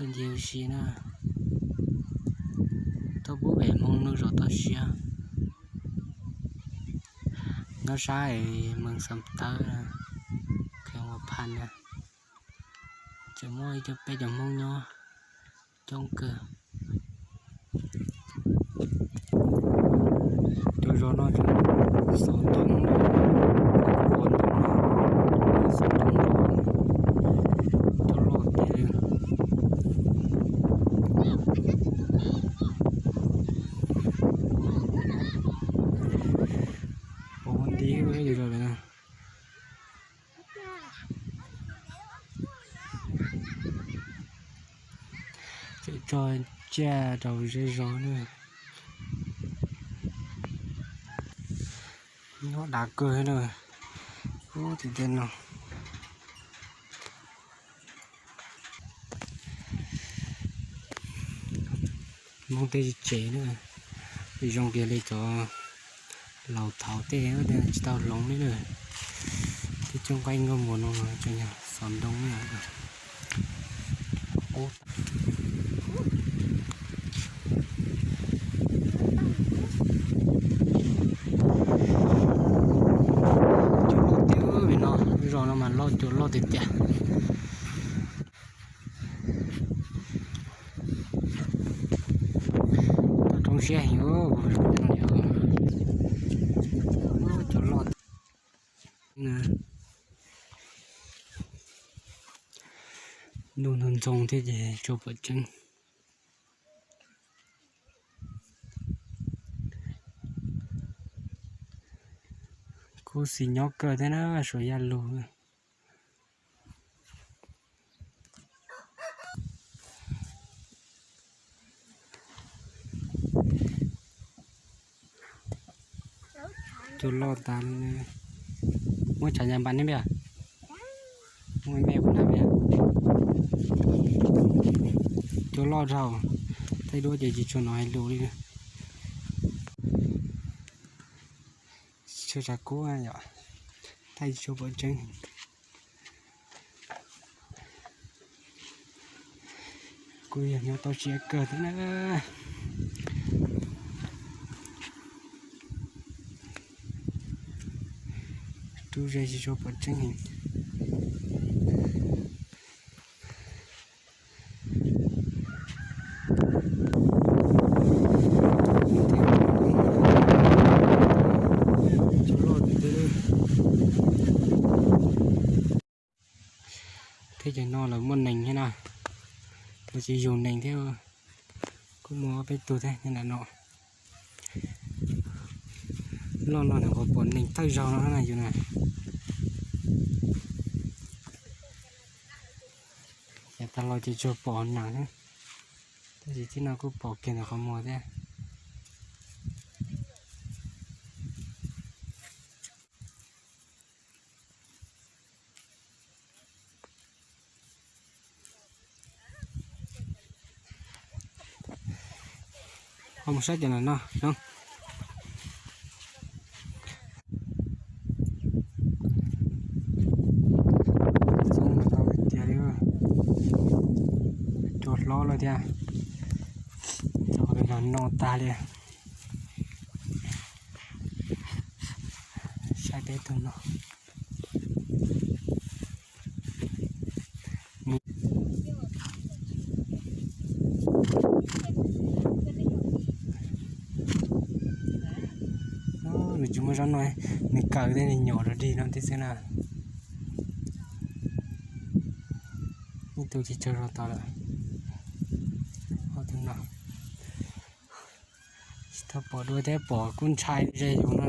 Nce ua si na, tuaj pub pem Hmoob lub zos toj siab. Nyob sab Mees Xam Thawb, Khees Huas Phas na, tseem muaj ib co peb cov Hmoob nyob coob kawg. Cov zos no xov ntoo, xov ntoo, cov loj tiag li. Pom nti ua ib yam zos na. Tseem tso tsiaj rau zej zos na. Nyob dav kawg na. Ub, tim tej no Hmoob tej tsev na, zoo kiag li cov laus thaud tej, tsis tau hloov li na. Tej cooj qaib nkauj muas no tseem yog xov ntoo na. Cua loj tiag, no zos no mas loj, cua loj tiag tiag. Tau roob siab heev, cua loj. Ntuj ntxoog ntxoo thiab ces tsis pom tseeb. Khuv xim nyob kawg thiab na, suav yaj lug. Cua loj tas li. Muab tshav nca npam ne, muab me me na. Cua loj dhau, tej duab ces tsis tshua hnov hais lus li. Tsis tshua tsav kub yom, thaij tsis tshua pom tseeb. Kuj yog nyob toj siab kawg thiab na. Rub ze tsis tshua pom tseeb heev. Teb chaws no lawv muaj nees thiab na, lawv tsis yug nees thiab. Kuj muaj ob peb tug thiab nyob nram no. Loj no nws qhuav pom nees thawj zaug no na yus na. Yav tas los ces tsuas pom hauv nas xwb, tab sis txij no kuj pom kiag ntawm qhov muag thiab. Ho mus saib cov no no. Tau tiag li, cua hlob lawm thiab, cov no no tag li. Saib peb tus no. Nws tsis muaj zaub no, nws kaw tej nws nyom rau dig no tib xwb na. Ib tug tsis tsaug zog tod lawm. Ob tug no. Tsis tau pom dua thiab, pom kuj ntshai ze yus no na.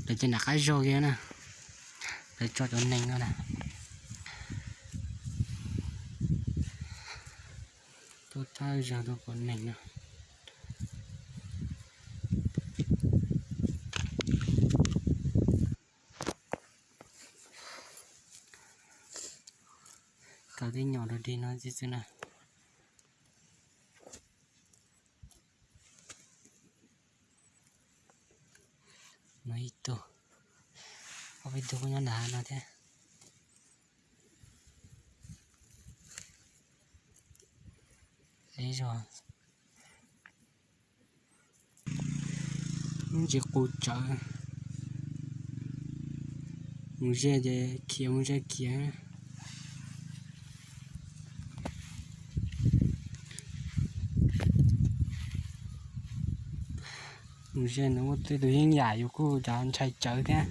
Lawv ces nram qab zog kiag na, lawv tso cov nees no na. Tuaj thawj zaug tuaj pom nees no. Tej nyom rau dig no xwb xwb na. No ib tug, ob peb tug kuj nyob nram hav no thiab. Ib zos lub ntsis qus tsawv, mus ze ces khiav mus ze khiav. Mus ze no muaj tej tus yeeb yam yus kuj cov ntshai tsawv thiab.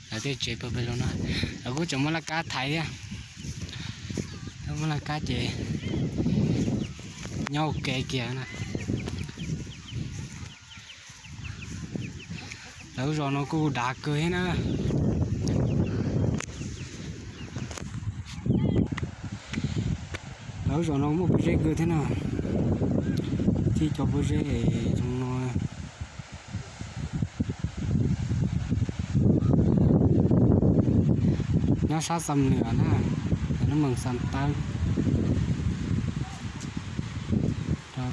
Lawv tej tsev pawg pawg lug no, lawv kuj tseem muaj laj kab thaiv thiab. Muaj laj kab ces nyob ua ke kiag na. Lawv zos no kuj dav kawg thiab na. Lawv zos no muaj pob zeb kawg thiab na. Tib co pob zeb zoo no. Nyob sab Xam Nuas na, nab mees Xam Tawb.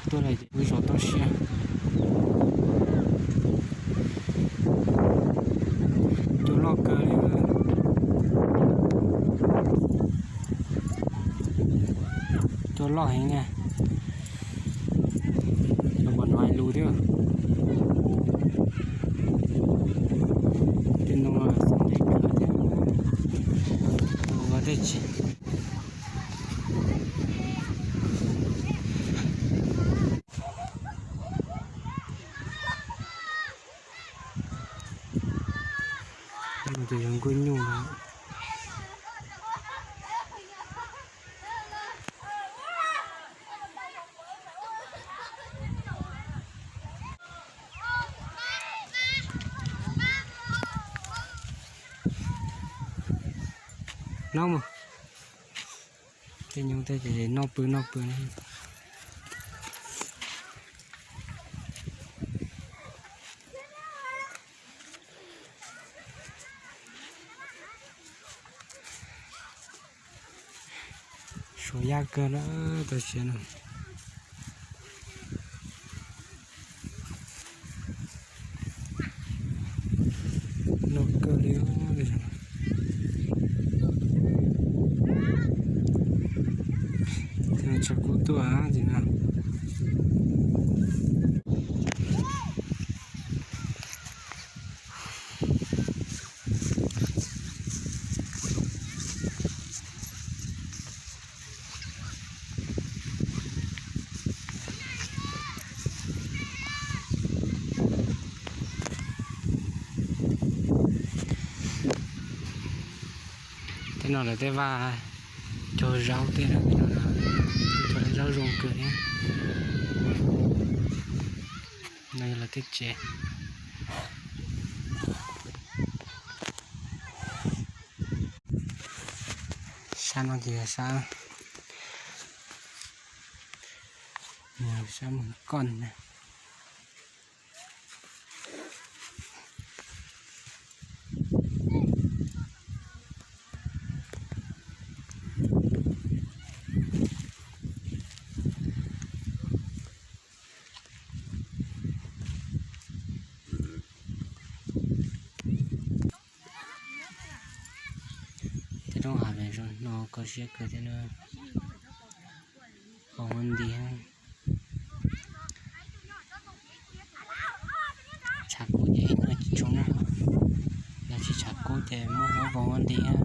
Tuaj lawm ces peb zos toj siab. Cua loj kawg li. Cua loj heev na. Cua pom hnov hais lus thiab. Tej ntoo xov ntes kawg thiab. Ua tej tsis Tus yog nkuaj nyuj no. Noj mus. Tej nyuj tej ces noj pw noj pw. Suav yaj kawg na, tau siab no. Loj kawg li. Tshav kub tuaj no. Tej no lawv tej vaj cog zaub tej, cog zaub zoo kawg thiab. No yog lawv tej tsev. Sab no ces sab, sab Moos Koj na. Tej roob hav no kho siab kawg thiab na. Qos muaj nti. Tshav kub ces ib nyuag tsis tshua muaj, yog tsis tshav kub ces muaj huab qos muaj nti thiab.